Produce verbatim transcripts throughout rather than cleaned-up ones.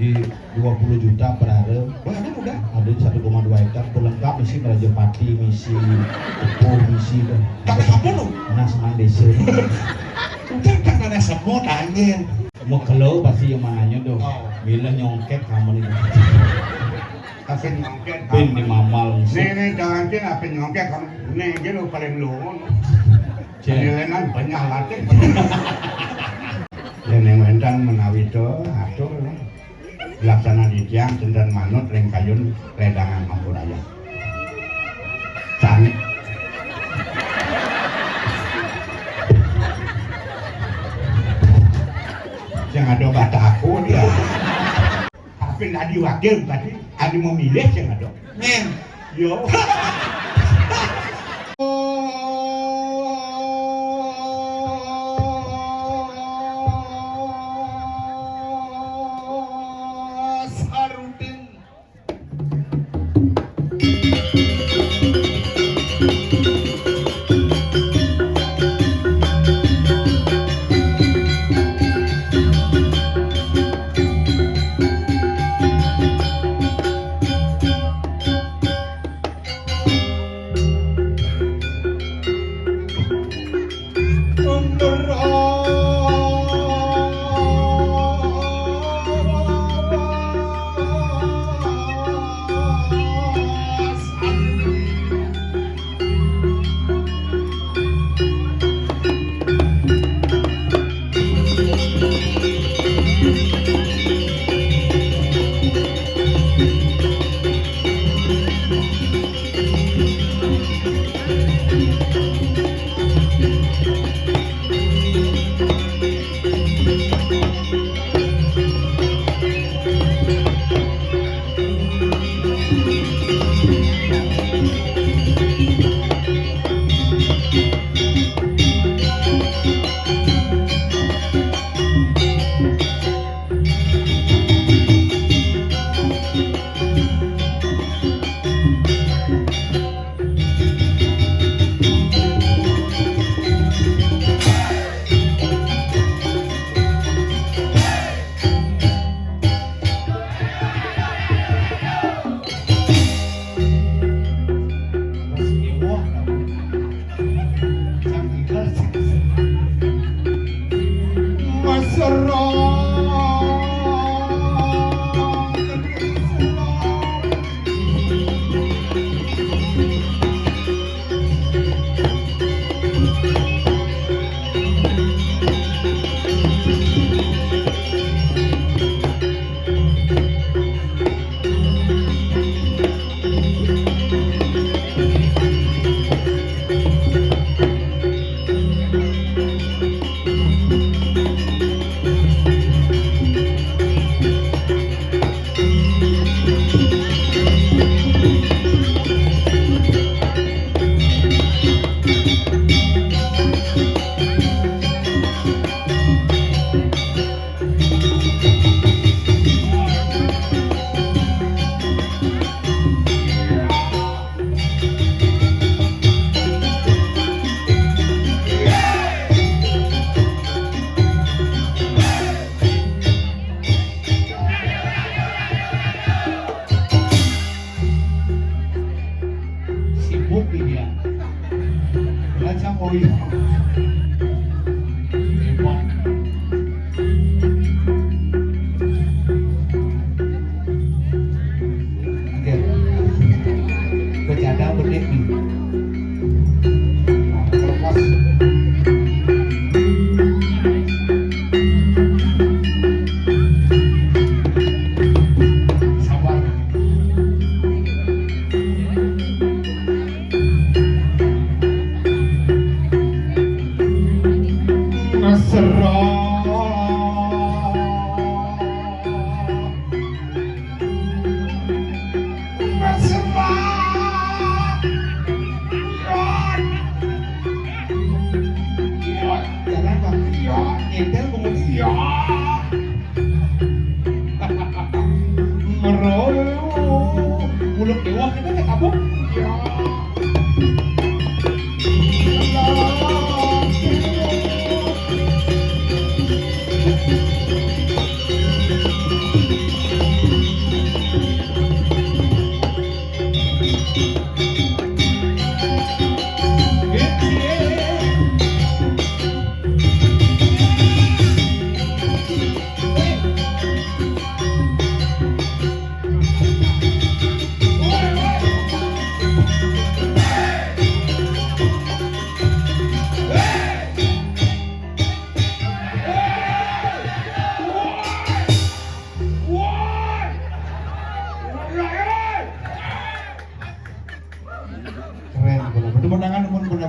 Di dua puluh juta per hari. Wah, ada mudah. Ada satu koma dua hektar, pelengkap misi Merajapati, misi Kepuh, misi itu. Kata siapa lu? Nas Mandesa. Udah kan ada semut, anjir. Mau kelo pasti yang mananya tuh. Oh. Bila nyongket kamu nih. Kasih nyongket. Bin di mamal. Nih, nih, jangan cing, apa nyongket kamu? Nih, gitu paling lu. Cek. Nilainan banyak latih. Yen wénten menawi to atur, laksanan titiang ten manut ring kayun ledangan Ampuraya. Sami. Sing ada bataku dia. Tapi tadi wakil tadi ada memilih sing ada. Nen. Yo. Sarutin.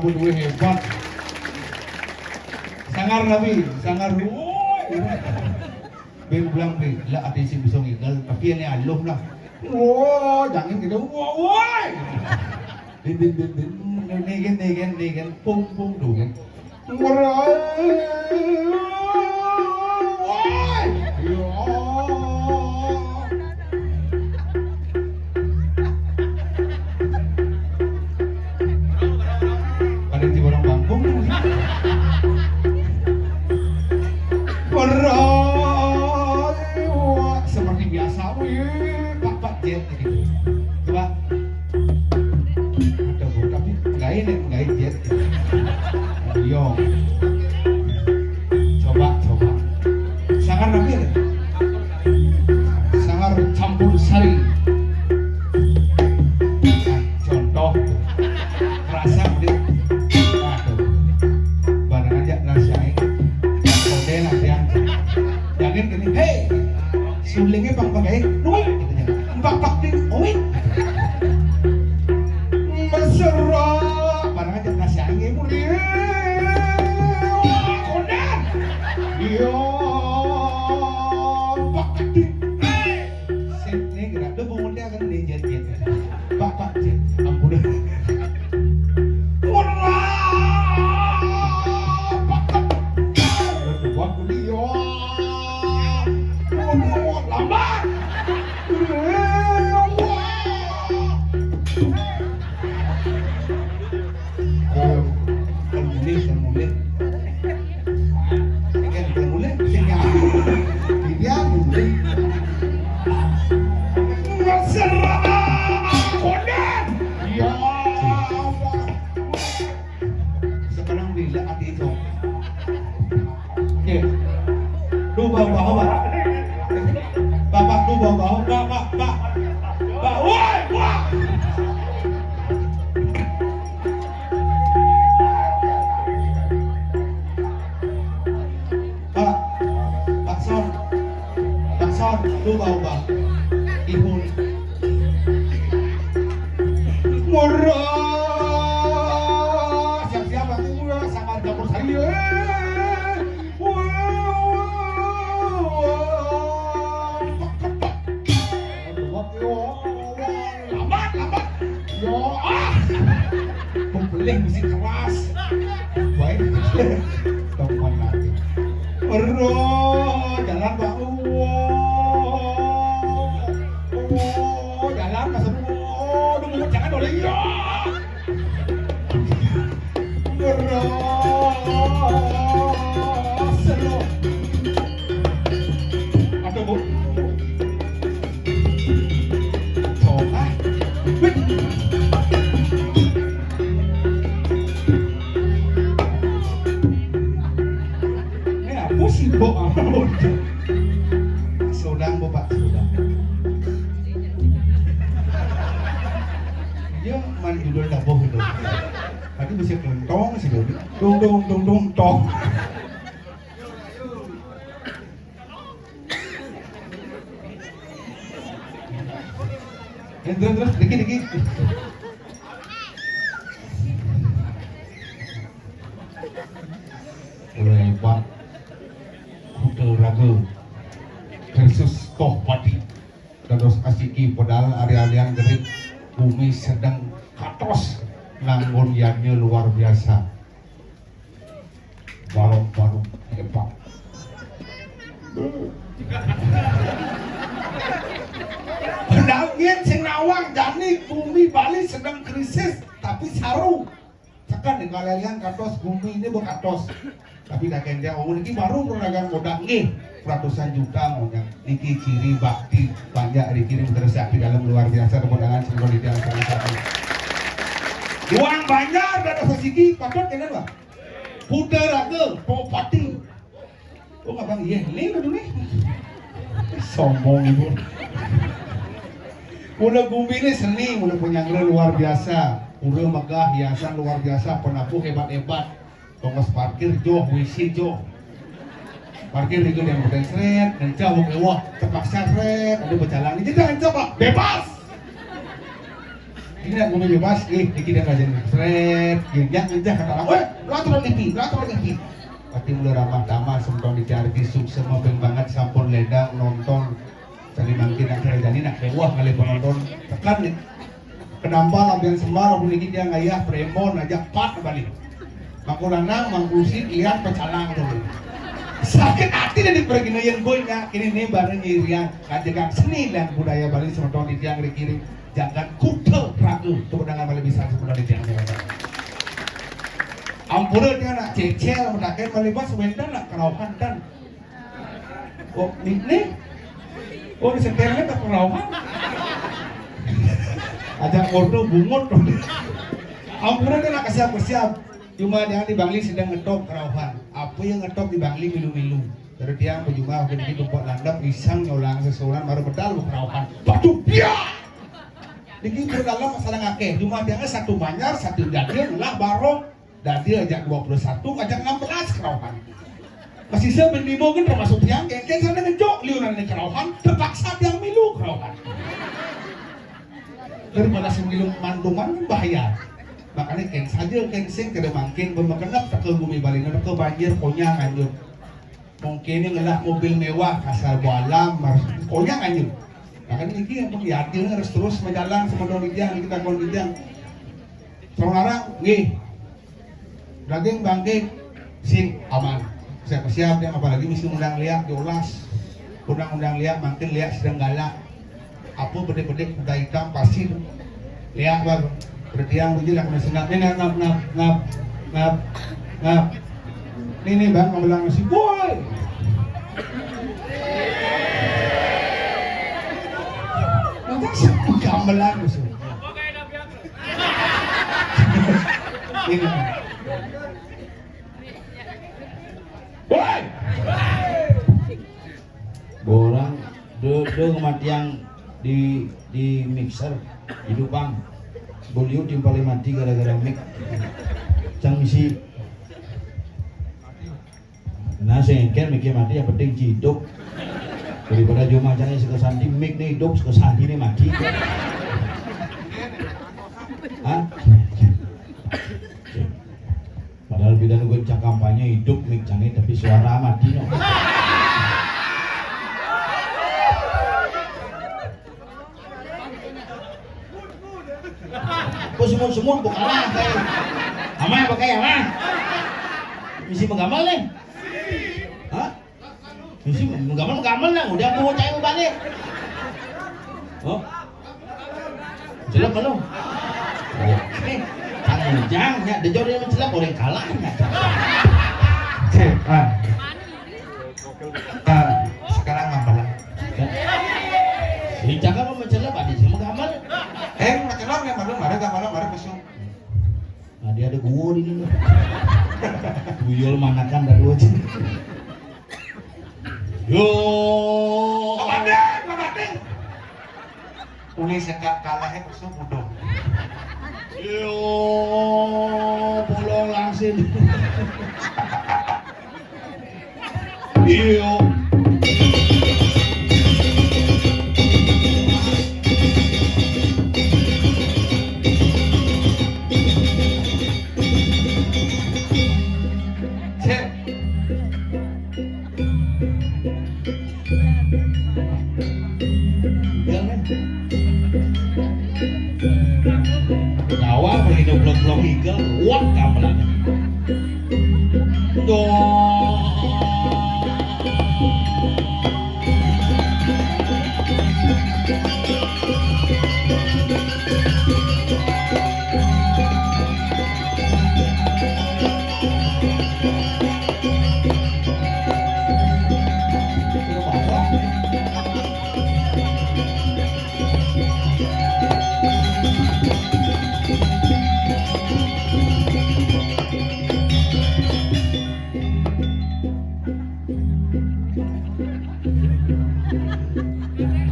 Duwe hebat. Sangar nabi, sangar, woi. Ben bilang, ben, lah ada sing bisa ngigel, tapi ini alum lah. Wah, jangan gitu. Wah, woi. Din, din, din, din. Nih, gin, nih, gin, nih, gin. Pung, pung, tuh, gin. Woi. Ya. Ada di orang bangkung. Berai, wah, seperti biasa, wih, Pak, Pak, jet gitu. Coba. Ada, Bu, tapi nggak ini, nggak jet gitu. Ayo. Coba, coba. Sangar nabi ada? Sangar campur sari. Nah, contoh. Kerasa dia. Aduh. Barang aja rasain. Kode latihan. Jangan gini, "Hei, sulingnya bang pakai duit." Gitu ya. Empat pak di duit. Mesra. Barang aja rasain, ibu dia. Wah, kode. Iya. Pak di. Hei. Sing, ning, gerak. Lu mau ngundang kan, ning, jet, jet. Pak, Pak, jet. Ampun. Wah, Pak, Pak. Lu dua kuliah. Waduh, lambat. Wah. Ayo, kan mulih, kan mulih. Kan mulih, sing ya. Dia mulih. Mesra, konden. Ya Allah. Sekarang bila hati itu. Oke. Lu bawa, bawa, Pak. Bapak, lu bawa, bawa, Pak, Pak, Pak. Pak, woi, Pak. Pak, Pak Son. Pak Son, lu bawa, Pak. Ihun. Murah. Siap-siap, Pak. Murah, sama dapur saya. Wah, wah, wah. Pak, Pak, Pak. Aduh, Pak, yo. Lambat, lambat. Yo, ah. Pembeli musik keras. Baik. Teman lagi. Ero, jalan, Pak. Wow. Wow, jalan, Mas. Wow, aduh, jangan oleh. Yo. Ero. Seru. Aduh, Bu. Coba. Wih. Ini apa sih, Mbok? Sodang, Mbok, Pak, sodang. Dia main judul dapur gitu. Tadi bisa kelentong sih, Dodi. Dong, dong, dong, dong, tong. Ya, terus, terus, dikit, dikit. Lebat. Kuda raga versus Tohpati. Dados asiki pedal ari-arian gerit bumi sedeng katos nanggon yadnya luar biasa. Barong-barong hebat. Pendangin sing nawang jani bumi Bali sedeng krisis, tapi saru. Tekan nih, kalelian katos, gumi ini bekatos. Tapi dah kendia, oh, niki baru perdagangan modal nggih, ratusan juta ngonya. Niki ciri bakti banyak dikirim terus di dalam luar biasa, tepuk tangan semua di dalam sama-sama. Uang banyak dah siki, patut kena lah. Putra raga, Tohpati. Oh, abang, iya, ini dulu nih. Sombong ibu. Mula gumi ini seni, mula penyangga luar biasa. Pura megah, hiasan luar biasa, penabuh hebat-hebat. Tongos parkir joh, W C joh. Parkir itu yang berden seret, dan jauh mewah, terpaksa seret, ada berjalan. Ini tidak, Pak, bebas. Ini nak ngomong bebas, eh, ini kita ngajarin. Sret, dia ngejah kata orang, "Weh, lu aturan T V, lu aturan T V." Tapi mulai ramah tamah, semeton di Tiarki, sukses, maping banget, sampun ledang, nonton. Jadi mangkin nak kerja ini, nak mewah kali penonton. Tekan nih. Kedampal, ambil sembal, puniki dia ngayah, premon, ajak pat balik. Mangku lanang, mangku usi, lihat pecalang tuh. Sakit hati dari pergi yen boy, nak, ini nih bareng irian, kajegang seni dan budaya Bali, semeton di tiang kiri. Jagat Kuta Pragu, tepuk tangan malih pisan sampun dadi tiang dewata. Ampura tiang nak cecel, mendake malih bas wenten nak kerauhan dan. Oh, ni, ni? Oh, ni setelnya tak kerauhan. Ajak ordo bungut. Ampura tiang nak kesiap-kesiap. Cuma jangan di Bangli sedang ngetop kerauhan. Apa yang ngetop di Bangli milu-milu. Dari tiang berjumlah waktu ini tumpuk landep, pisang nyolang sesulan, baru medal kerauhan. Waduh, biar! Niki pun dalam masalah ngakeh. Cuma tiangnya satu Banjar, satu Dadi, lah barong. Dadi ajak dua puluh satu, ajak enam belas kerauhan. Masih saya ben lima kan termasuk tiang, kayak, kayak sana ngejok liunan ini kerauhan, terpaksa tiang milu kerauhan. Daripada sing milu mantuman kan bahaya. Makanya keng saja, keng sing kada mangkin, pemakenap teka bumi Bali, teka banjir, konyang anjur. Mungkin ini ngelah mobil mewah, kasar balam, harus konyang anjur. Makanya niki yang pun yakin harus terus menjalan sama dong yang kita kon yang. Saudara, nggih. Daging bangke sing aman. Siap-siap yang apalagi mesti undang liak diolas. Undang-undang liak, mangkin liak sedang galak. Apa bedik-bedik kuda hitam pasti tu. Liak bang. Berarti yang uji lah kena sengap. Ni ngap, ngap, ngap, ngap, ngap. Ni, ni bang, gamelan masih boy. Macam siapa gamelan masih? Ini. Woi! Borang, de, de kematian di, di mixer, hidupang. Bolio timpalnya mati gara-gara mic. Cang isi. Nah, sengkel mikir mati yang penting hidup. Daripada cuma cang sekesanti mic nih hidup, sekesanti nih mati. Hah? Padahal beda nunggu cak kampanye hidup mic cangnya tapi suara mati no. Kok semut-semut bukan lah kayak. Ama apa kayak ama? Misi menggambar nih. Hah? Misi menggambar menggambar lah, udah mau cai balik. Oh. Celep belum? Oke. Kang Ujang, ya, dia jauh dia mencelep orang kalah ya. Cek, ah. Ah, sekarang gambaran. Si cakap mau mencelep, ada sih mau gambar. Eh, mencelep ya, malu, malu, gambaran, malu, besok. Nah, dia ada gua di sini. Tuyul manakan dari wajah. Yo. Pabanding, pabanding. Uli sekak kalah ya, kusuk udah. Yo, bolong langsung. Yo. Cek. Jangan. Tawa begini blok-blok igel, kuat gamelannya. Dong.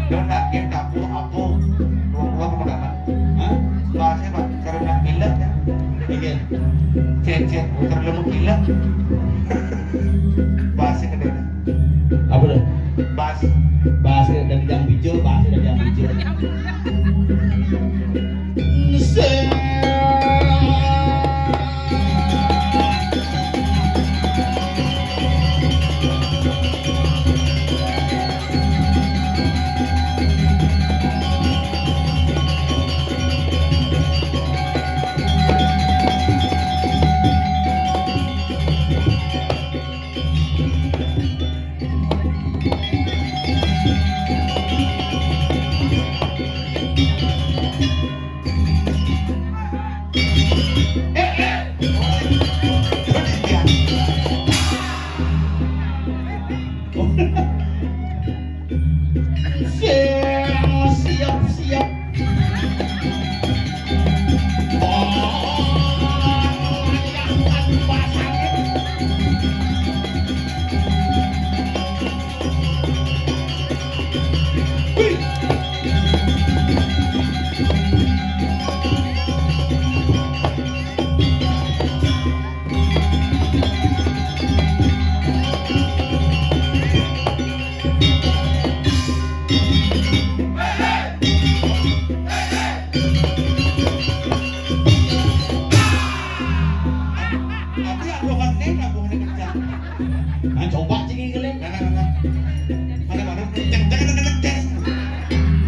Lo nak game dapur apa? Ruang-ruang apa kapan? Hah? Bahasa apa? Karena gila ya. Iya. Cek, cek, terlalu gila. Bahasa kedua. Apa dah? Bahas. Bahasa dari yang bijil, bahasa dari yang bijil. Siap. Tapi aku kan nih, aku ini kencang. Nah, coba cingin kali. Nah, nah, nah, nah. Mana, mana? Kencang, kencang, kencang, kencang.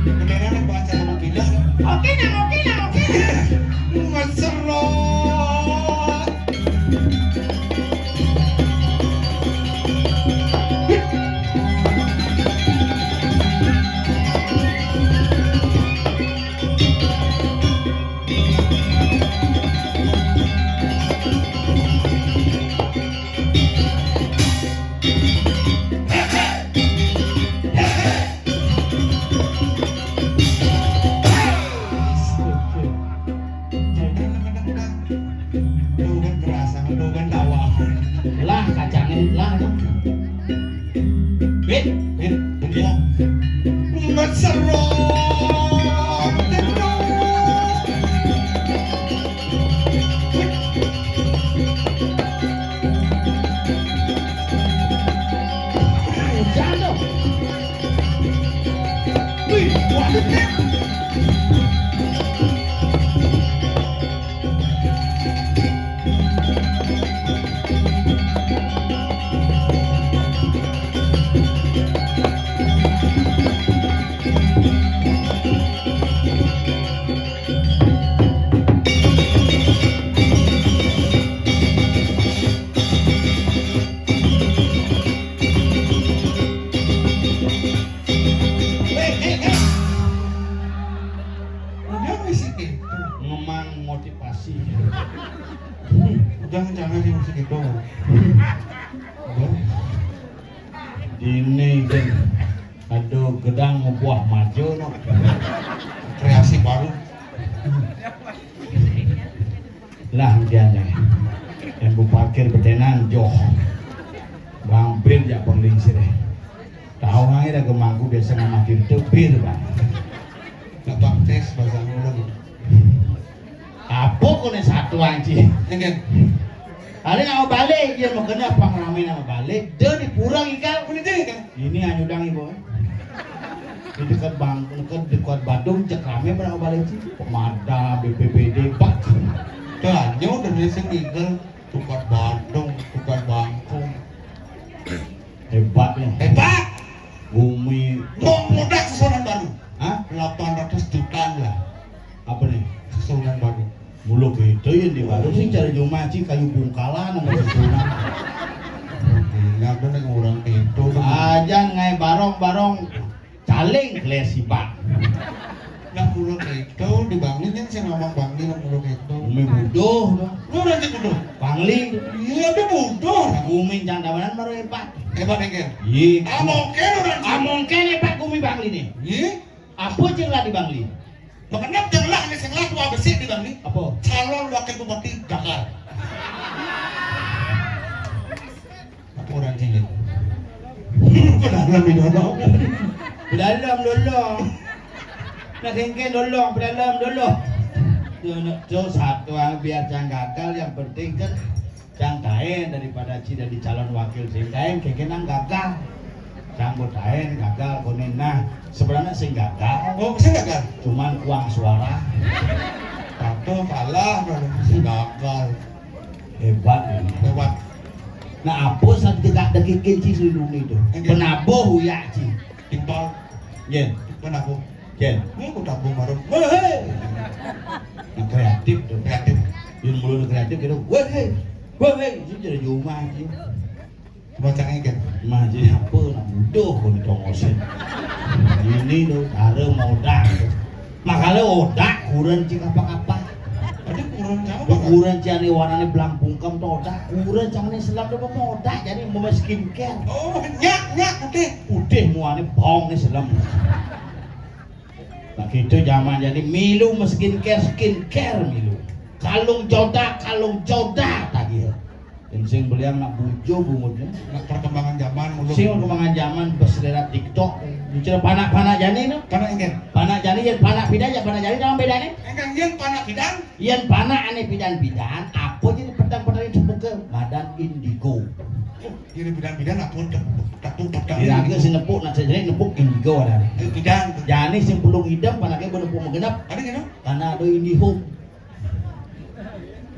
Kedengaran baca sama tidak. Oke, nah, oke, nah, oke. Mesra. Lah, kacangnya lah. Wit, wit, wit. Mesra. Jatuh. Wih, waduh. Hei, hei, hei. Udah mesti gitu. Ngemang motivasi. Udah, jangan sih mesti gitu. Udah. Ini kan, aduh, gedang buah majo, no. Kreasi baru. Lah, dia nih. Yang bu parkir betenan, joh. Mampir jak penglingsir, eh. Tahu ngai dah gemangku biasa ngamati tebir, Bang. Nak baptis bahasa ngulung. Apa kau ni satu anci? Enggak. Ada nak balik, dia mau kena apa ramai nak balik. Dia di pura ikan. Boleh jadi kan? Ini hanya udang ibu, eh. Di dekat bang, dekat, dekat Badung, cek rame pernah balik sih. Pemadam, B P B D, bak. Tanya udah dari sini, tukar Badung, tukar bangkung. Hebat ya. Hebat. Bumi. Mau modal susunan baru. Hah? Delapan ratus jutaan lah. Apa nih? Susunan baru. Mulu kita yang di baru sih cari rumah sih kayu bungkalan sama susunan. Gila, ada nih orang itu. Ajan ngai barong-barong caling kelesi, Pak. Nah, mulu itu di Bangli kan saya ngomong Bangli lah mulu itu. Umi bodoh tuh. Lu nanti bodoh. Bangli. Iya, dia bodoh. Umi jangan damanan baru hebat. Hebat, kan? Iya. Ah, mungkin orang. Ah, mungkin hebat Umi Bangli nih. Iya. Apa cing lah di Bangli? Makanya cing lah, ini cing lah tua besi di Bangli. Apa? Calon wakil bupati gagal. Apa orang cing? Pedalam di dulu. Pedalam dulu. Nah, kengken dulu, pedalam dulu. Tuh, tuh, satu, ah, biar cang gagal, yang penting kan cang kain daripada ci jadi calon wakil sing kain, kengken nang gagal. Cang botain gagal, konen. Nah, sebenarnya sing gagal. Oh, sing gagal? Cuman uang suara. Satu kalah, sing gagal. Hebat ini. Lewat. Nah, apa saja tak dekikin ci selindung itu. Enggak. Penabuh uyak ci. Timpal. Yen. Penabuh. Yen. Ini aku tabung baru. Weh, hei. Nah, kreatif tuh. Kreatif. Yang mulai kreatif gitu. Weh, hei. Weh, hei. Itu jadi rumah ci. Cuma cangnya kan. Mah, jadi apa nak bodoh kau ditongosin. Ini tuh, cara modal tuh. Makanya otak kurang cik apa-apa. Ada kurang siapa? Kurang cari warnanya belang bungkem tuh otak. Kurang cangnya selam tuh mau otak jadi mau skincare. Oh, nyak, nyak, putih. Putih muanya bong nih selam. Nah, Itu zaman jadi milu skincare, skincare milu. Kalung joda, kalung joda tadi ya. Dan sing beliang nak bujo bungut ya. Nak perkembangan zaman mulu. Sing perkembangan zaman berselera TikTok. Bicara panak-panak jani no. Panak engke. Panak jani ya panak pidan ya panak jani nama bedanya? Engke yen panak pidan. Yen panak ane pidan-pidan, apa jadi petang-petang itu buka badan indigo. Oh, jadi pidan-pidan apa tak tak tak tak. Kira-kira si nepuk nak jadi nepuk indigo ada. Eh, pidan. Jani sing pulung idem panaknya benepuk menggenap. Ada gitu? Karena ada IndiHome.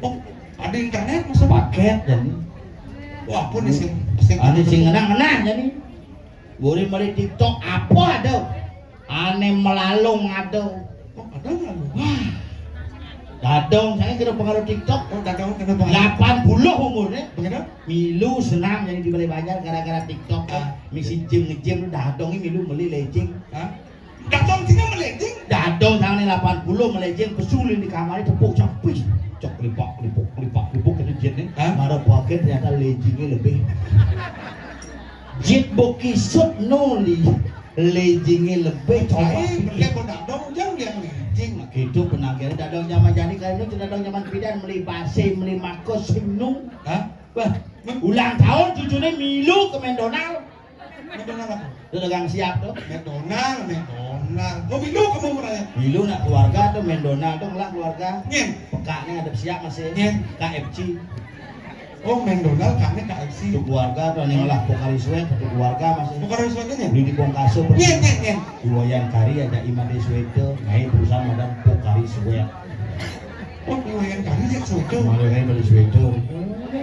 Oh, ada internet masuk paket jadi. Wah, pun sing sing ada sing ngenang-ngenang jadi. Gori mari TikTok apa ada? Ane melalung ada. Oh, ada melalung. Wah. Dadong, saya kira pengaruh TikTok. Oh, dadong kena pengaruh. Delapan puluh umurnya. Begitu? Milu senam jadi di Balai Banjar gara-gara TikTok. Ah. Misi gym nge-gym dadong ini milu meli lejing. Hah? Dadong sini melejing. Dadong tangan delapan puluh melejing pesulin di kamarnya tepuk capis. Cok lipak lipuk lipak lipuk kena jin nih. Hah? Marah buakin ternyata lejingnya lebih. Jit bukisut nuli lejingnya lebih coba. Saya beli pun dadong jang yang lejing. Itu penagih dadong zaman jani kali itu dadong zaman pidan meli basi meli makus simnu. Hah? Wah, ulang tahun cucunya milu ke McDonald. McDonald apa? Itu dagang siap tuh. McDonald, McDonald. Mau milu kamu berani? Milu nak keluarga tuh McDonald tuh ngelah keluarga. Nyen. Pekaknya ada siap masih. Nyen. KFC. Oh, McDonald kami KFC. Satu keluarga tuh nih ngelah Pocari Sweat, satu keluarga masih. Pocari Sweat ini? Beli di Pongkaso. Nyen, nyen, nyen. Di Wayan Kari ada Imade Sweat, naik perusahaan ada Pocari Sweat. Oh, Wayan Kari ya Sweat. Kemarin kan beli Sweat.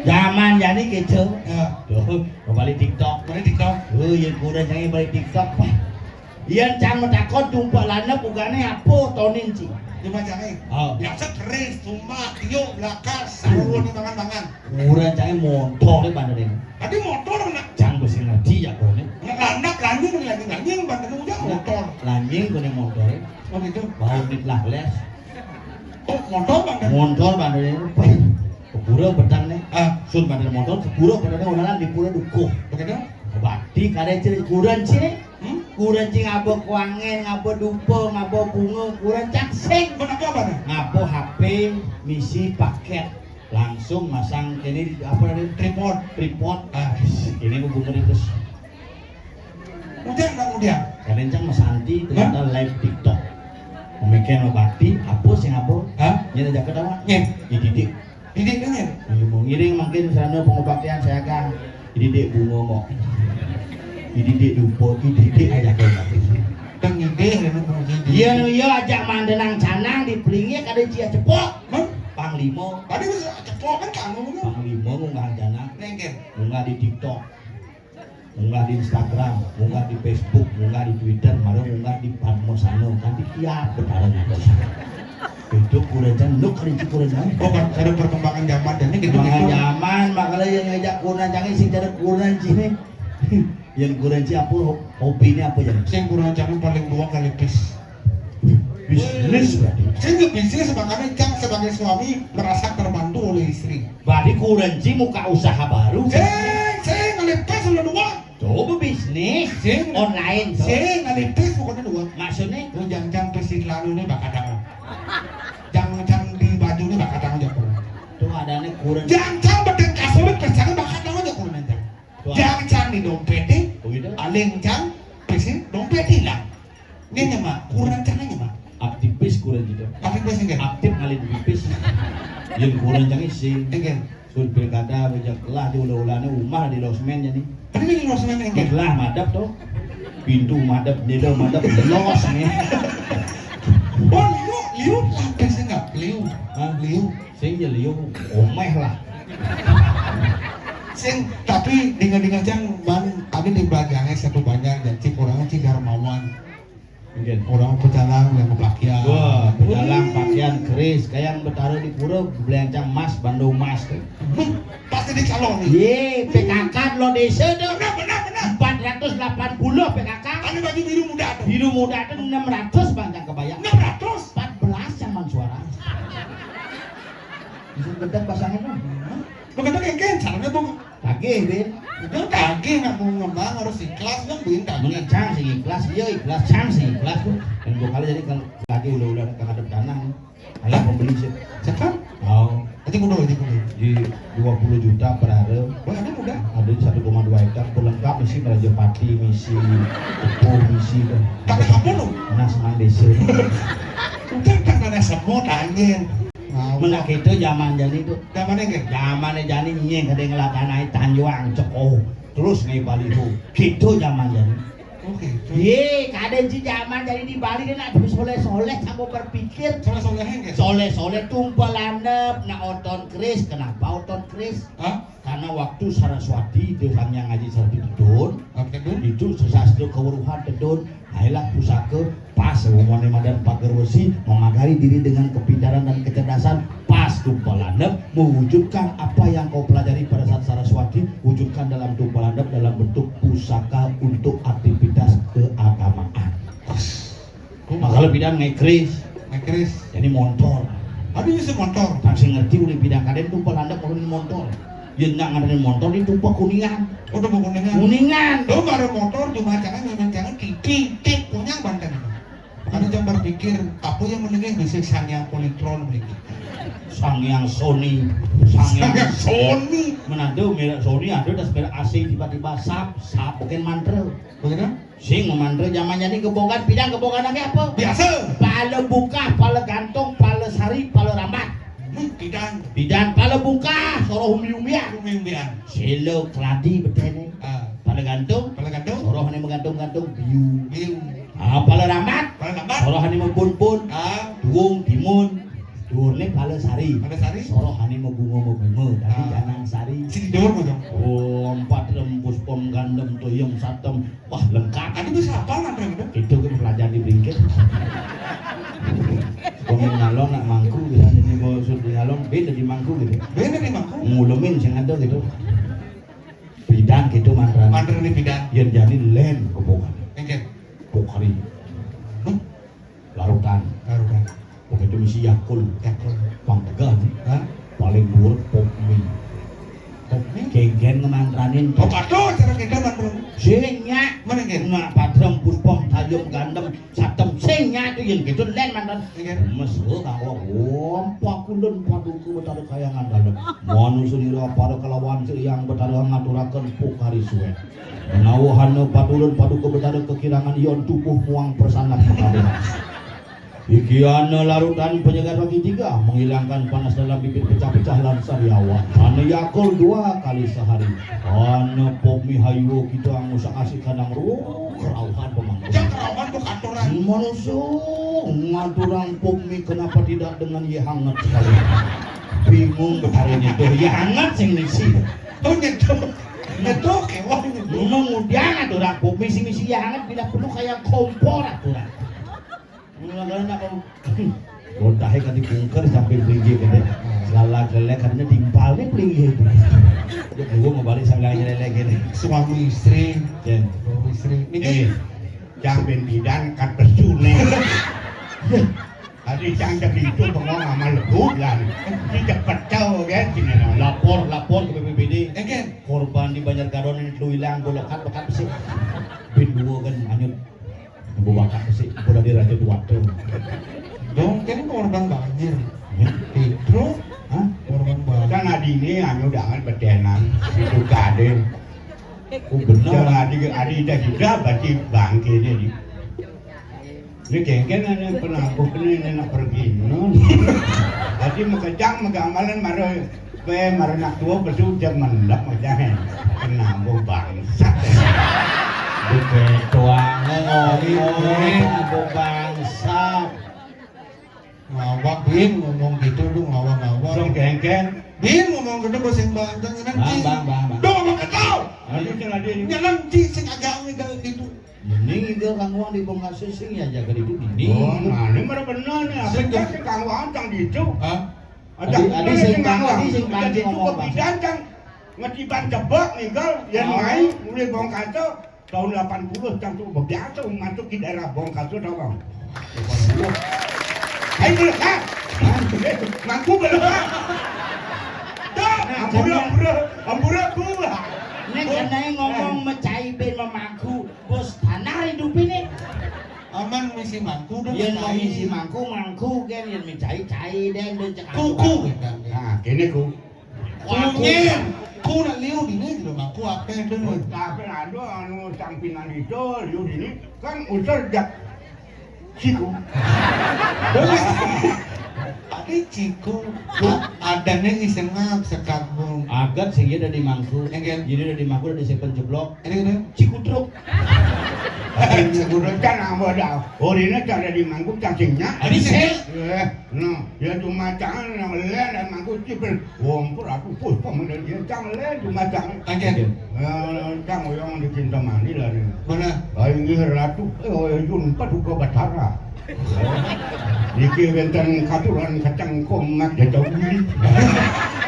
Zaman jani gitu. Ya. Tuh. Kembali TikTok. Kembali TikTok. Oh, yang kurang jangan balik TikTok, Pak. Yang cang metakot jumpa lana bukannya apa tonin sih. Jumpa jangan. Oh. Biasa keris, tumbak, tiup, belakang, sarung di tangan-tangan. Kurang jangan motor deh bandar ini. Tadi motor nak. Cang besi ngerti ya kau ini. Nak landak lanjing lagi lanjing bandar udah motor. Lanjing kau ini motor. Oh gitu. Bau di lah les. Oh, motor bandar. Motor bandar ini. Pura petang nih. Ah. Sun bandar motor, pura petang nih orang di pura dukuh. Begitu? Bakti kada cerita kurang sini. Hmm? Kurang cing ngaba kuangen, ngaba dupa, ngaba bunga, kurang caksing. Kenapa apa nih? Ngaba HP, misi paket. Langsung masang ini apa namanya? Tripod. Tripod. Ah. Ini mau bunga itu. Udah nggak udah? Kalian cang Mas Santi ternyata live TikTok. Memikirin bakti, apa sih ngapa? Hah? Nyata jaket apa? Nyeh. Dididik. Didik kan ya? Mau ngiring makin sana pengobatian saya kan. Dididik bunga kok. Dididik dupa, dididik aja kan. Tang ngidih lalu bunga didik. Iya, iya, ajak mandenang canang di pelingi kada cia cepok. Hah? Panglima. Tadi bisa cepok kan kamu kan? Panglima ngunggah canang. Nengke. Ngunggah di TikTok. Munggah di Instagram, munggah di Facebook, munggah di Twitter, malah munggah di Padmasana, kan di tiap betara nyato. Itu kurejan, lu kerinci kurejan. Oh, kan ada perkembangan zaman dan ini gitu. Perkembangan zaman, makanya yang ngajak kurejan sing cara kurejan sini. Yang kurejan apa ho- hobinya apa ya? Sing kurejan paling dua kali pis. Bisnis berarti. Sing bisnis makanya Cang sebagai suami merasa terbantu oleh istri. Berarti kurejan muka usaha baru. Sing, sing kali pis udah dua. Coba bisnis sing online tuh. Sing ada pes pokoknya dua. Maksudnya? Lu jangan pes di celana ini bakal tangan. Jangan di baju ini bakal tangan aja pernah. Tuh adanya kurang. Jangan beten kasur pes jangan bakal tangan aja pernah. Tuh. Jangan di dompet deh. Begitu. Aling jangan pes dompet hilang. Ini nih mak, kurang caranya mak. Aktivis kurang gitu. Aktivis enggak? Aktif ngalih pipis. Yang kurang jangan sing. Enggak. Sun pilkada bejak telah di ula-ulane umah di losmen jadi. Tapi ini losmen ini. Telah madep tuh. Pintu madep, jendela madep, los nih. Oh, liu, liu, lapis enggak? Liu. Hah? Liu. Sing ya liu, omeh lah. Sing, tapi dengar-dengar jang ban ada di belakangnya satu banyak jadi kurangnya si Darmawan. Mungkin. Orang pecalang yang pakaian. Wah, pecalang pakaian keris, kayak yang betara di pura belencang emas, bandung emas tuh. Hmm, pasti di calon nih. Ye, PKK lo desa tuh. Benar, benar, benar. Empat ratus delapan puluh PKK. Ada baju biru muda tuh. Biru muda tuh enam ratus bantang kebayang. Enam ratus. Empat belas zaman suara. Bisa gedek pasangan tuh. Begitu kayak caranya tuh. Tagih, Bin. Udah tagih nak mau ngembang harus ikhlas kan, Bin, tagih. Bener, cang sing ikhlas, iya ikhlas, cang sing ikhlas tuh. Yang Dua kali jadi kan lagi ulah-ulah ka ngadep danau. Alah pembeli sih. Cakep. Oh. Aja kudu, aja kudu. Di dua puluh juta per hari. Oh, ada muda. Ada satu koma dua hektar, pelengkap misi Merajapati, misi Kepuh, misi dah. Kata kamu lu? Nas mandesa. Udah kan ada semut anjir. Nah, menak itu zaman jani itu. Zaman ini? Zaman jani nying kadang ngelatanahi tanjuang cekoh. Terus ngai baliho. Gitu zaman jani. Oke, itu. Ye, kadang si zaman jani di Bali dia nak soleh-soleh sama berpikir. Soleh-soleh, ya? Soleh-soleh tumpah landep, nak oton keris. Kenapa oton keris? Hah? Karena waktu Saraswati, itu Sang Hyang Aji Saraswati tedun, apa tedun? Itu sesastra keweruhan tedun. Ayolah pusaka pas umumnya madan pagar wesi memagari diri dengan kepintaran dan kecerdasan. Pas tumpah landep mewujudkan apa yang kau pelajari pada saat Saraswati, wujudkan dalam tumpah landep dalam bentuk pusaka untuk aktivitas keagamaan. Makanya bidan ngai keris. Ngai keris. Jadi montor. Aduh, bisa montor. Tang sing ngerti udah bidan kadang tumpah landep mau montor. Dia nak ngadain montor di tumpah Kuningan. Oh, tumpah Kuningan. Kuningan. Lo baru motor cuma jangan memang jangan titik titik punya Banten. Ada yang berpikir apa yang menengah bisa Sang Hyang Polytron berikut. Sang Hyang Sony, Sang Hyang Sony. Menantu merek Sony ada das merek A C tiba-tiba sap sap bukan mantra. Begitu? Sing mantra zaman jani kebokan bidan kebokan apa? Biasa. Pala bungkah, pala gantung, pala sari, pala rambat. Hmm, bidan. Bidan pala bungkah, soroh umbi-umbian. Umbi-umbian. Sila keladi betene. Ah. Pala gantung. Pala gantung. Soroh ni menggantung-gantung biu. Biu. Ah, pala rambat. Pala rambat. Soroh ni mebun-bun. Ah. Tuung timun. Tuung ni pala sari. Pala sari. Soroh ni mebunga-mebunga. Tadi ah. Janang sari. Sini dulu, Bang. Oh, empat rembus pom gandem tuyung satem. Wah, lengkap. Tadi bisa apa nggak, Bang? Itu kan pelajaran di Bringkit. Komen nyalon nak mangku, bisa jadi bos di nyalon, beda di mangku gitu. Beda di mangku. Ngulumin sing ada gitu. Bidan gitu mantra. Mantra ni bidan. Yang jadi len kebokan. Oke. Pokari. Hmm? Larutan. Larutan. Begitu misi Yakul. Yakul. Pang tegal. Hah? Paling buruk pop mie. Pop mie? Genggen ngemantranin. Oh, patuh cara kita mantra. Sing nya. Mana geng? Nak padrem puspem tayum gandem satem sing nya tu yang gitu len mantan. Iya. Mesra kanggo wompak kulun paduka Betara Kayangan Dalem. Manusa nira pada kelawan sing yang Betara ngaturaken pokari suwek. Menawa hana patulun paduka Betara kekirangan yon tubuh muang persangap mekabe. Iki ana larutan penyegar bagi tiga, menghilangkan panas dalam bibir pecah-pecah lan sariawan. Ana Yakul dua kali sehari. Ana pop mie hayu kita angusak asik kandang ruh kerauhan pemangku. Jang kerauhan tuh kantoran. Manusia ngaturang pop mie kenapa tidak dengan ye hangat sekali? Bingung betarinya tuh ye hangat sing ngisi. Oh nyetok. Nyetok kewah. Mengudian aturang pop mie sing ngisi ye hangat bila perlu kayak kompor aturang. Mula-mula nak kau. Botahe kati bungker sampai tinggi gede. Selala gelek karena timpal nih pelinggih itu. Dia gua mau balik sambil aja lele gini. Suami istri. Jen. Suami istri. Ini eh, jangan bidan kat besune. Tadi cang jadi itu bengong sama lebut kan. Ini cepet tau kan. Sini lapor lapor ke B P B D. Eh kan. Korban di Banjar Gadon ini lu hilang bola kat bekat besi. Bin dua kan anyut. Ibu bakat sih, ibu dari Raja Duwata. Dong, kan korban banjir. Ya. Itu, hah? Korban banjir. Kan adine anu dangan bedenan, itu kade. Oh bener. Jangan adi adi dah juga berarti bangke ini. Ini kengken ada penabuh ini nak pergi non. Tadi mekejang megamalan marah. Kowe marang anak tua besu jek mendep aja. Kenambo bangsat. Begitu aja ngomong kenambo bangsat. Ngawak Bin ngomong gitu lu ngawak-ngawak. Sing gengken. Bin ngomong gitu bos yang banteng nanti. Bang bang bang bang. Duh ngomong gitu. Aduh sing adi. Nyelam ci sing agak ngegal gitu. Ini itu kang wong di bongkar sing ya jaga itu ini. Oh, nah ini mana benar nih. Apa sing kang wong cang gitu? Hah? Adi sing bang, adi sing bang sing ngomong bang. Ngetiban jebak ninggal, yen mai mulai Bongkaso tahun delapan puluh cang tuh biasa masuk di daerah Bongkaso tau bang. Ayo belum kan? Ngaku belum kan? Tuh, ampura, ampura, ampura gua. Nek kenai ngomong mecai ben memaku, bos tanah hidup ini. Am Man misi mangku dah. Yén mau misi mangku, mangku kén, yén micai, cai dén, dén cek kuku. Nah, kéné ku. Kunyén. Ku nak liu dini jero mangku akéh dén. Tapi ada anu sampingan itu, liu dini kan usul jak siku. Tadi ciku. Adané isengak sekabung. Agat sing iya dadi mangku. Engké. Jadi dadi mangku dadi sepen jeblok. Ini, ini. Ciku truk. Ciku truk kan nambah dah. Oh, ini cara di mangku cacingnya. Adi sih. Eh, no, ya cuma jangan yang lain dan mangku cipil. Wong pun aku pun pemenang dia jangan lain cuma jangan. Oke. Eh, cang oyong di cinta mani lah ni. Mana? Ayo ini ratu. Eh, oh, Yun paduka batara. Niki wénten katuran kacang komat ya jauh beli.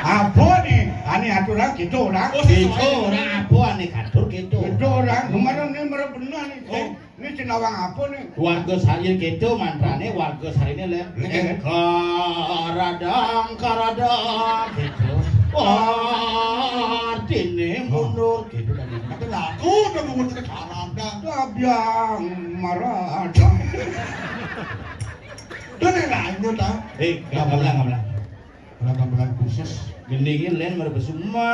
Apa nih? Ane aturan gitu orang. Oh, gitu orang apa ane katur gitu. Gitu orang. Kemarin ini merep benar nih. Oh. Ini sinawang apa nih? Warga Sari gitu mantrane, warga Sari ini lek. Karadang, karadang gitu. Artine mundur gitu tadi. Tapi lagu udah bungut ke karadang. Labiang marah. Udah nih lanjut ah. Eh, gamelan, gamelan. Gamelan, gamelan khusus. Gendingin lain mereka semua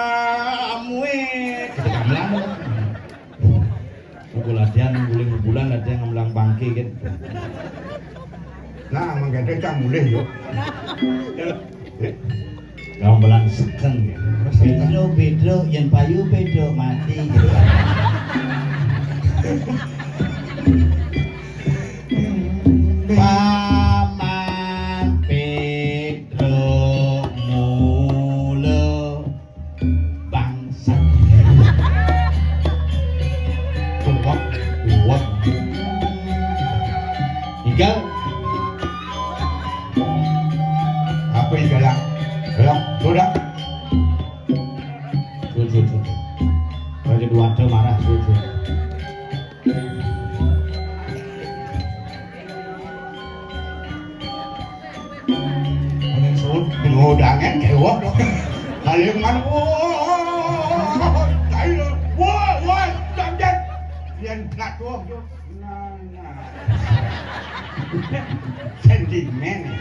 amue. Kita gamelan apa? Aku latihan bulan bulan latihan gamelan bangke kan. Nah, mengkete cang mulih yuk. Gamelan sekeng ya. Pedro, Pedro, yang payu Pedro mati gitu. Paman Pedro mula bangsat. Kuat, kuat. Igal. Apa igal? Belum, sudah. Tuh, tuh, tuh, tuh. Kalau kedua tuh marah, tuh, tuh. Paling sulit ngodangan kewok dong. Paling mana? Wah, wah, wah, jangan. Yang plat tuh, tuh. Nah, nah. Sentimen.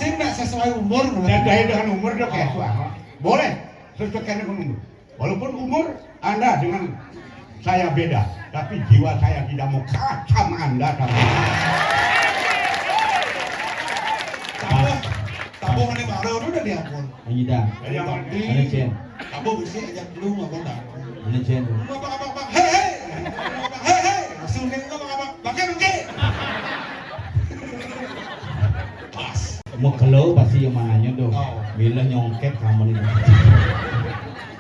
Sing nggak sesuai umur, sesuai dengan umur dong kayak tua. Boleh, sesuai dengan umur. Walaupun umur Anda dengan saya beda, tapi jiwa saya tidak mau kalah sama Anda sama. Tabuh, tabuh ini baru udah diampun. Ayo dah. Ayo, Bang. Ayo, Cen. Tabuh besi aja dulu ngomong dah. Ayo, Cen. Ngomong apa, apa, apa? Hei, hei. Ngomong apa? Hei, hei. Langsung dia ngomong apa? Pakai, pakai. Pas. Mau kelo pasti yang mananya tuh. Oh. Mila nyongket kamu nih.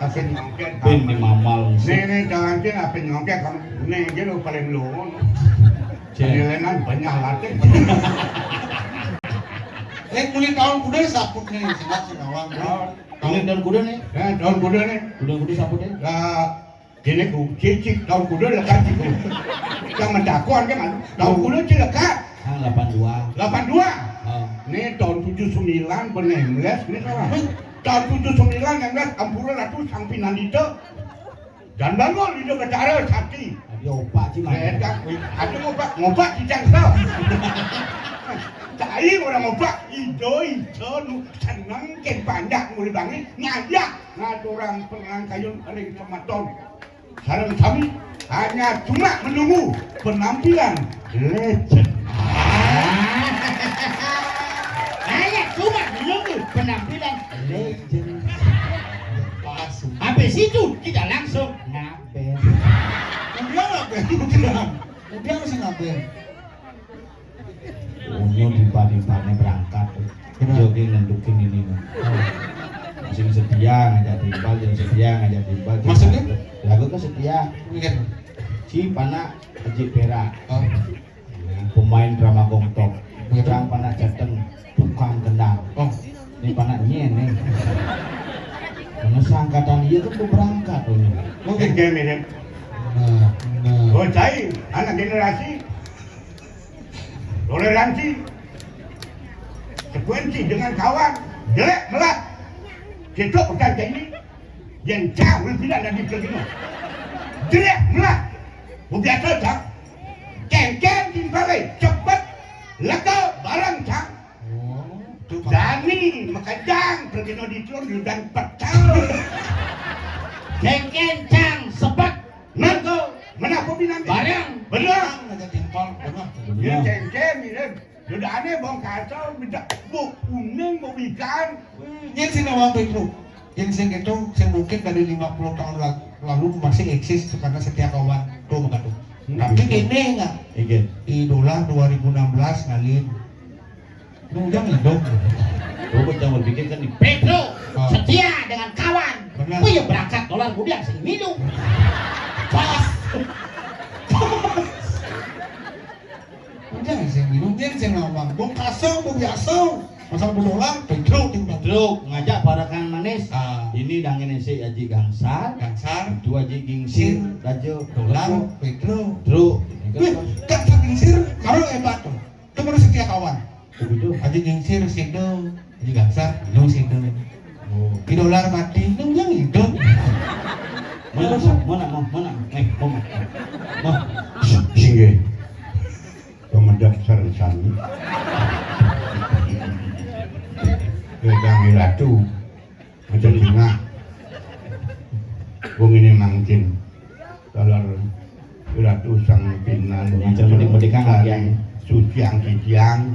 Kasih nyongket. Bin di mamal. Nih, nih, jangan cing apa nyongket kamu. Nih, dia lo paling lo. Cek. Nilainan banyak latih. Eh, mulai tahun kuda saput nih, sebat sing awang. Oh. Mulai tahun kuda nih. Eh, tahun kuda nih. Kuda kuda saput nih. Lah, Dene ku cicik tahun kuda lekat siku. Yang mendakuan kan anu, tahun kuda cik lekat. Ah, delapan dua. Delapan dua. Oh. Nih tahun tujuh sembilan benemles nih salah. Tahun tujuh sembilan enam belas ampura ratu sang pinandita. Dan bangun di negara sakti. Ada opak cik mana? Ada opak, ngopak cicang tau. Cai orang opak, ido ido nu seneng ken pandak mulai bangi ngajak ngaturang pengang kayun ring semeton. Sareng sami hanya cuma menunggu penampilan legend. Hanya cuma menunggu penampilan legend. Pas. Habis itu kita langsung ngaben. Kemudian apa? Kemudian harus ngaben. Unyu tiba-tibane berangkat. Kenapa? Jogging nentukin ini, Mas. Oh. Sing setia ngajak timbal, sing setia ngajak timbal. Maksudnya? Lagu kan setia. Iya. Si panak ajik perak. Oh. Ya, pemain drama gongtok. Betul. Yang panak jateng tukang kendang. Oh. Ini panak nyen nih. Karena seangkatan dia kan tuh berangkat, oh, ini. Mungkin kayak mirip. Nah, nah. Oh, cai, anak generasi toleransi, sekuensi dengan kawan, jelek melah. Kita bukan ini yang jauh lebih dari kita. Jelek melah. Biasa tak? Kengkeng di Balik, cepet, lega, bareng, cang. Oh, tu, Pak. Dani, makejang, pergi no di tulung, di udan pecel. Cengkén, cang, sepet. Nah, lega, mana aku bilang? Bareng. Bener. Bareng, ada timpal, bener. Ya, cengkén, ini. Udah aneh, bong kacau, minta bok kuning, bok ikan. Nyén sing nawang Pétruk. Yén sing kéto, sing mungkin dari lima puluh tahun la-, lalu masih eksis karena setia kawan. Tuh, maka tuh. Hmm. Tapi kéné nggak? Inggih. Di dolar dua ribu enam belas ngalih. Lu ujang hidup. Lu jangan berpikir kan di Pétruk, ah, setia dengan kawan. Benar. Oh ya, berangkat dolar kemudian sing minum. Pas. Pas. Ujang sing minum, nyén sing ngomong. Bong kasong, bong biasa. Masa bong dolar, Pétruk timbang. Pétruk, ngajak para kan manis. Ah. Ini dangin si Aji Gangsar. Gangsar. Itu Aji Gingsir, Sir. Raja. Dolar, Pétruk. Pétruk. Wih, kan Gingsir, baru hebat tuh. Itu baru setia kawan. Begitu. Aji Gingsir, Sido. Aji Gangsar, lu Sido. Oh. Di dolar mati, lu yang hidup. Mana, mana, mana, mana? Eh, mana? Mana? Singgih. Pemedap sarisan. Gedang Ratu. Aja dingah. Wong ini mangkin. Talar Ratu sang pinan. Aja mending-mending kan, ya. Suciang kiciang.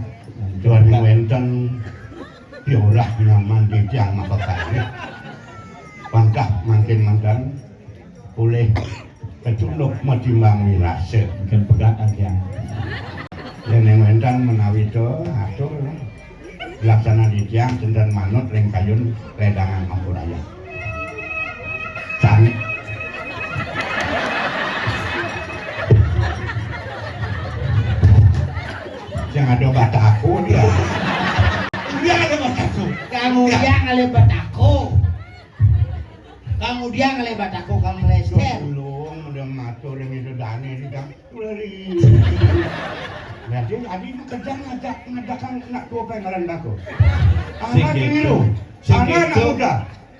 Tuhan wénten. Ya ora nyaman kiciang maka kali. Pangkah mangkin mantan. Oleh kecunduk matimbang wirase. Mungkin pegat agian. Yén yang wénten menawi to atur laksana titiang, cendran manut ring kayun ledangan ampuraya. Sané. Sing ada bataku dia. Dia ada bataku. Kamu dia ngalih bataku. Kamu dia ngalih bataku, kamu leser. Tulung, udah matur yang itu dane di dang. Ulari. Jadi, adi itu kerja ngajak, ngajakan anak tua pengen ngaran bako. Anak keliru. Anak, anak muda.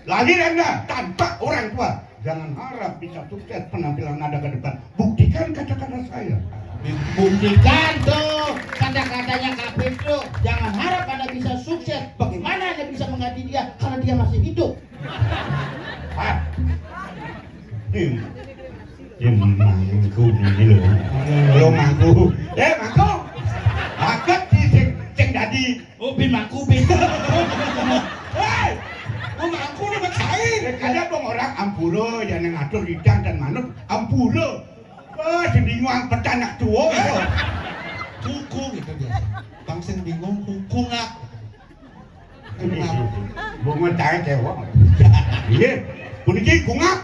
Lahir Anda tanpa orang tua. Jangan harap bisa sukses penampilan Anda ke depan. Buktikan kata-kata saya. Buktikan tuh kata-katanya Kak Pedro. Jangan harap Anda bisa sukses. Bagaimana Anda bisa mengganti dia karena dia masih hidup? Hah? Nih. Ya mangku ini lho. Lho mangku. Eh, mangku. Aget si sing, sing dadi. Oh, bin mangku, bin. Hei! Oh, mangku ni becai. Eh, kadang dong orang ampura, ya nang atur lidang dan manut. Ampura. Wah, sing bingung petanak tua. Kuku gitu biasa. Bang sing bingung, kuku nggak? Bunga cahaya cewek. Iya. Puniki gungak.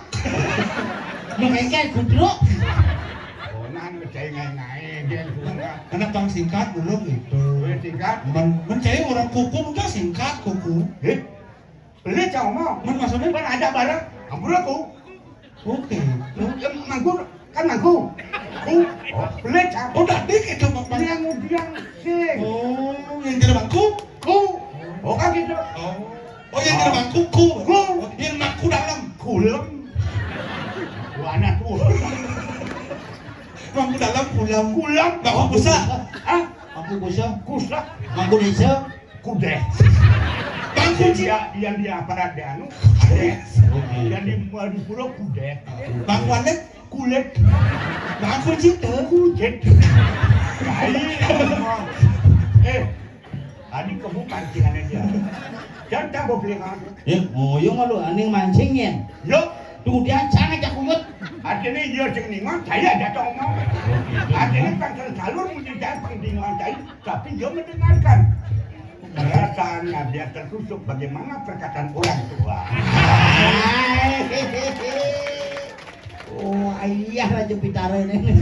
Makanya gudruk. Oh, nan percaya ngai-ngai, dia gungak. Karena bang singkat belum gitu. Oh, singkat? Men, mencari orang kuku udah singkat kuku. Eh? Beli cah omong. Men maksudnya? Kan ada barang. Ampun aku. Oke. Em, mangku, kan mangku. Ku. Oh, belit, ah. Oh, dadi gitu, Bapak. Yang udiang sing. Oh, yang jadi mangku? Ku. Oh, kan gitu. Oh. Oh, yang jadi mangku, ku. Ku. Oh, yang mangku dalam. Kulem. Wah, anak tuh. Mangku dalam, kulem. Kulem. Mangku besar. Ah? Mangku besar. Kusak. Mangku desa. Kudes. Bang Kunci. Yang di, yang di aparat di anu, kudes. Oke. Yang di Madura, kudes. Bang Walet. Kulit. Bang Kunci tuh. Kujet. Baik. Eh, tadi kamu pancingannya dia. Jangan tak boleh kan? Ya, ngoyong lu, aning mancing ya. Yuk. Tuh dia jangan aja kuyut. Artinya dia sing ningon, saya aja ngomong. Artinya kan salur punya jangan pengdingan saya. Tapi dia mendengarkan. Perasaannya biar tertusuk bagaimana perkataan orang tua. Oh, ayah Raja Pitara ini.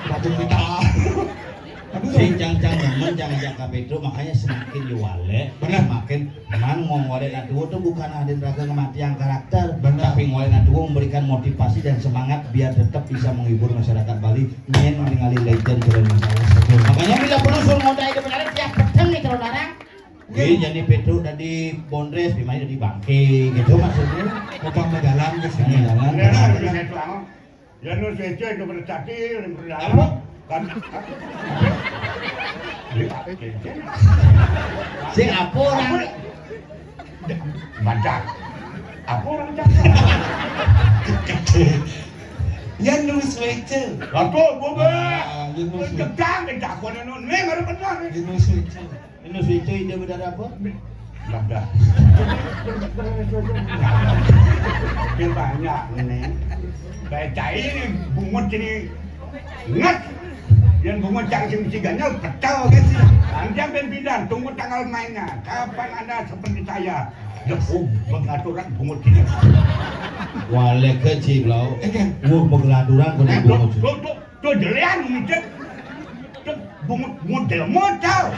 Raja Pitara. Aduh. Si cang-cang nemen, cang ajak Kak Pedro, makanya semakin diwalek, benar, semakin man ngolek anak tua tuh bukan ada raga ngematian karakter, benar, tapi ngolek anak tua memberikan motivasi dan semangat biar tetap bisa menghibur masyarakat Bali. Nyén ningali legend keren masalah. Makanya bila perlu suruh ngontai itu menarik, tiap peteng nih kalau larang. Oke, jadi Pedro tadi bondres, gimana tadi bangke gitu maksudnya. Mau jalan ke sini. Jalan. Benar, benar, benar. Ya nu sece itu bercati, berdalam. Apa? Kan? Sing apa orang? Badak. Apa orang Jawa? Yen nulis wece. Aduh, boba. Ah, yen nulis wece. Tegang, tegang, kono, kono. Ning, arep bener. Yen nulis wece. Yen nulis wece, ide bener apa? Badak. Dia banyak ini. Baik, cai ini bungut ini. Ingat, yang bungut cang sing mesti ganjal, pecel, kan? Nanti sampai pindah, tunggu tanggal mainnya. Kapan ada seperti saya? Ya, oh, pengaturan bungut ini. Wale kecil, lo. Eh, kan? Wah, pengaturan kena bungut. Tuh, tuh, tuh, jelian, mungkin. Tuh, bungut, bungut delmo, tau.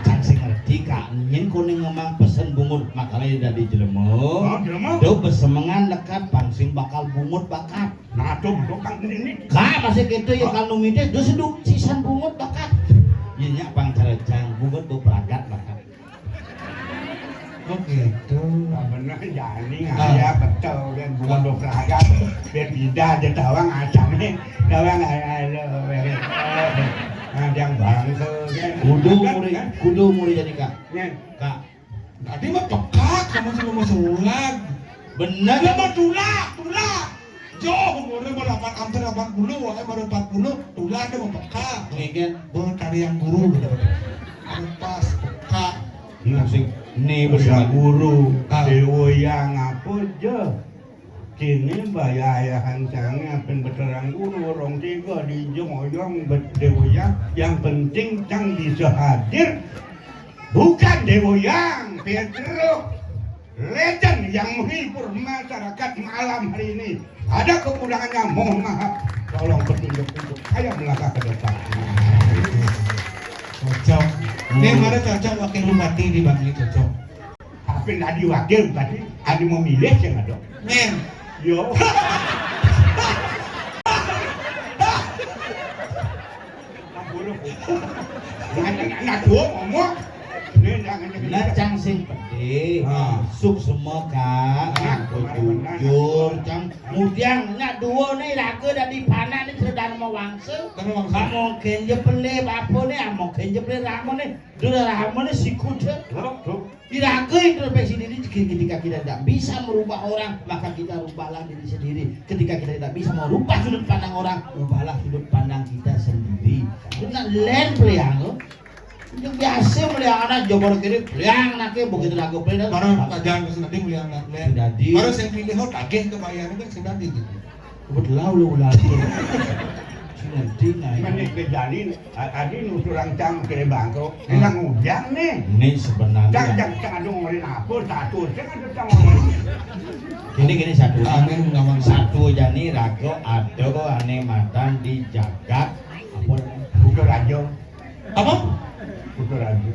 Cang sing ngerti, Kak. Nyen kono ngomong pesen bungut, makanya dadi jelema. Oh, jelema. Tuh, pesemengan lekat, bang sing bakal bungut bakat. Nah, tuh, tuh, Kang, ini, ini. Kak, masih gitu ya, Kang Numite, terus seduk sisan bungut bakat. Iya, nya, Bang Cerejang, bungut tuh peragat bakat. Oh, gitu. Nah, bener, jani, ah, ya, betul, kan, bungut tuh peragat. Biar tidak aja tawang, asam nih. Tawang, ayo, ayo, ayo. Nah, yang bangsa, kan. Kudu kan, muri, kan? Kudu muri jadi, Kak. Kan. Kak, tadi mah pekak, kamu sih mau sulak. Bener. Dia mah tulak, tulak. Jauh umurnya mau delapan, hampir delapan puluh, wae baru empat puluh, tulak dia mau pekak. Iya kan? Baru tarian guru gitu. Anu pas pekak. Musik nih bersama guru. Ah. Dewa yang apa aja? Kini bayayahan cange apen beterang guru, orang tiga di jeng oyong bet-, Dewa yang, yang penting cang bisa hadir. Bukan Dewa yang, Pedro. Legend yang menghibur masyarakat malam hari ini. Ada kekurangannya, mohon maaf. Tolong petunjuk untuk saya melangkah ke depan. Cocok. Ini mana cocok wakil bupati di Bangli, cocok. Tapi tadi wakil tadi, ada mau milih yang ada. Men. Yo. Nah, nah, nah, dua ngomong. Ini jangan, jangan. Lah, cang sing penting. Ah. Suksema, Kak. Nah, jujur, cang. Mudiang, nak dua nih, raga dari panak nih, serdana mawangsa. Serdana mawangsa. Mungkin je pelih apa nih, mungkin je pelih rama nih. Dura rama nih, sikut je. Betul. Iraga introspeksi diri, ketika kita tidak bisa merubah orang, maka kita rubahlah diri sendiri. Ketika kita tidak bisa merubah sudut pandang orang, ubahlah sudut pandang kita sendiri. Itu nak len peliang tu. Itu biasa meliang anak jobor kiri, peliang anak ke, begitu lagu peliang. Baru pajan ke sendiri meliang anak len. Sendiri. Baru saya pilih, oh, tagih ke bayar ke sendiri gitu. Kebetulan lu ulah tu. Sing ngerti nah. Mending kejadian, a-, adi nuturang cang kiri bangko. Hmm. Nang ujang nih. Ini sebenarnya. Cang, cang, cang ada ngomongin apa? Satu, cang ada cang ngomongin. Ini gini satu. Amin, ngomong. Satu aja nih, raga ada ane matan di jagat. Apa? Bukan raja. Apa? Putra Raja.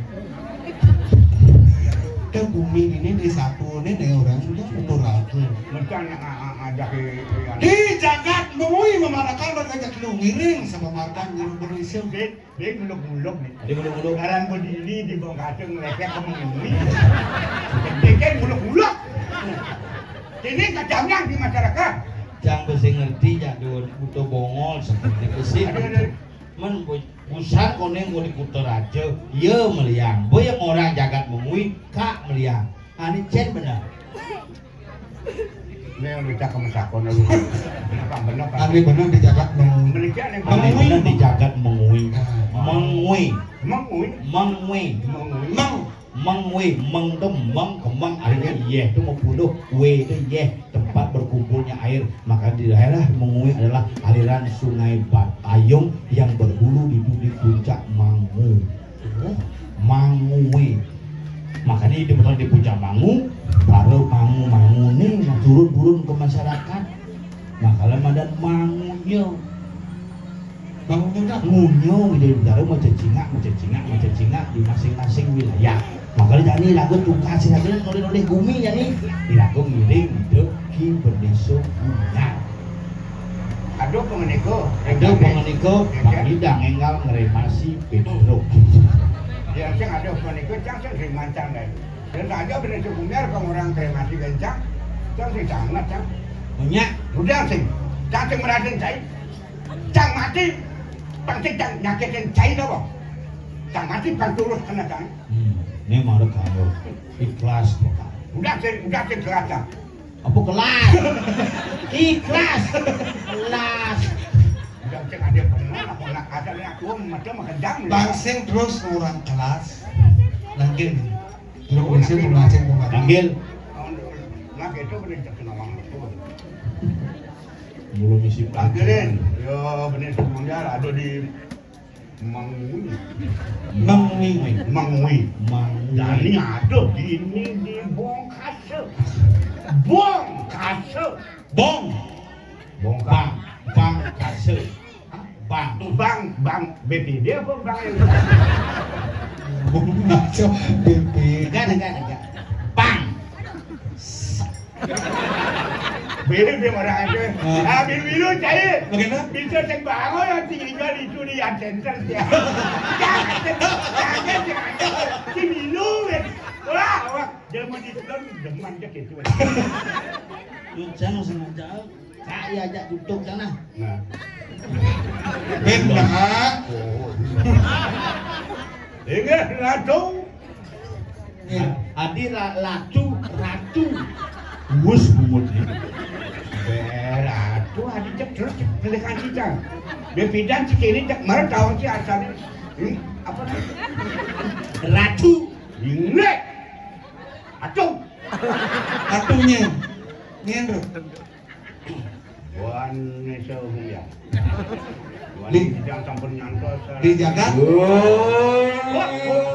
Ke bumi ini di satu ini nih orang sudah Putra Raja. Mesti anak a-, a-, ajak ke, ke, di jagat Mengwi memarakan berkajak lu ngiring sama makan guru berisem. Dia, dia muluk-muluk nih. Dia muluk-muluk. Ngaran berdiri di Bangkacung, ngelekek ke Mengwi. Dia kan muluk-muluk. Ini kejamnya di masyarakat. Jangan besi ngerti, jangan butuh bongol seperti besi. Ada, ada. Men bu-, busan kono nggo di Kuta Raja, ya meliang. Mbok ya orang jagat Mengwi, kak meliang. Ani cen bener. Ini yang kita kemetakon lu. Apa bener, Pak? Ani bener di jagat Mengwi. Meliang yang Ani bener di jagat Mengwi. Ah. Mengwi. Mengwi? Mengwi. Mengwi. Meng. Mengwi, meng tu meng, kemeng, akhirnya yeh tu mau puluh, we tu yeh, tempat berkumpulnya air. Maka di daerah Mengwi adalah aliran Sungai Batayung yang berhulu di, di puncak Mangu. Manguwe. Makanya itu betul di puncak Mangu, para mangu-mangu ni turun-turun ke masyarakat. Nah, kalau madan mangunya. Bangunnya udah. Munyo, udah, udah, mau cecingak, mau cecingak, mau cecingak di masing-masing wilayah. Makanya jani lagu tukar sih, lagu oleh-oleh gumi jani. Di lagu ngiring itu Ki Bendeso Bunga. Aduh, pengeniko. Aduh, pengeniko, Pak Idang enggal ngeremasi Pedro. Ya, sing aduh pengeniko, cang sing sing mancang, deh. Dan saja Bendeso Bunga, kalau orang kremasi kencang, cang sing sangat, cang. Banyak. Udah sing, cang sing meratin, cai. Cang mati. Pang sing nyakitke cai to, Bang? Cang mati pang tulus kena cang. Hmm, ini marep kamu. Ikhlas kok. Udah sing, udah sing kelas, Cang. Apa kelas? Ikhlas. Kelas. Udah sing ada pernah, apa nak ada ni aku macam macam. Bang sing terus orang kelas. Lagi. Terus sing orang sing orang. Panggil. Nah, itu boleh jadi nama aku. Belum isi. Panggilin. Yo, bener semuanya ada di Mangwi. Mangwi. Mangwi. Mangwi. Dani ada di ini di Bongkase. Bongkase. Bong. Bongkase. Bang. Bang Kase. Hah? Bang. Bang, Bang B P D apa Bang yang Bongkase B P D. Enggak, enggak, enggak. Bang. Beda dia orang aja. Ah. Ah, biru-biru cair. Bagaimana? Bisa cek bangun yang tinggal itu di Antensen dia. Jangan, jangan, jangan. Si biru, eh. Wah, wah. Dia mau di dalam demen aja gitu. Lu jangan sengaja. Saya ajak tutup sana. Nah. Benar. Oh. Ingat, Ratu. Iya. Adi la-, lacu, ratu. Wus bungut ni. Beratu adi cek terus cek pelekan cicang. Dia pidan cek ini cek merek tahu si asalnya. Hmm, apa namanya? Ratu. Ingat. Ratu. Ratunya. Nyen, Bro. Wan Indonesia umum ya. Wan Di, jangan sampai nyantos. Di Jakarta. Wah, wah.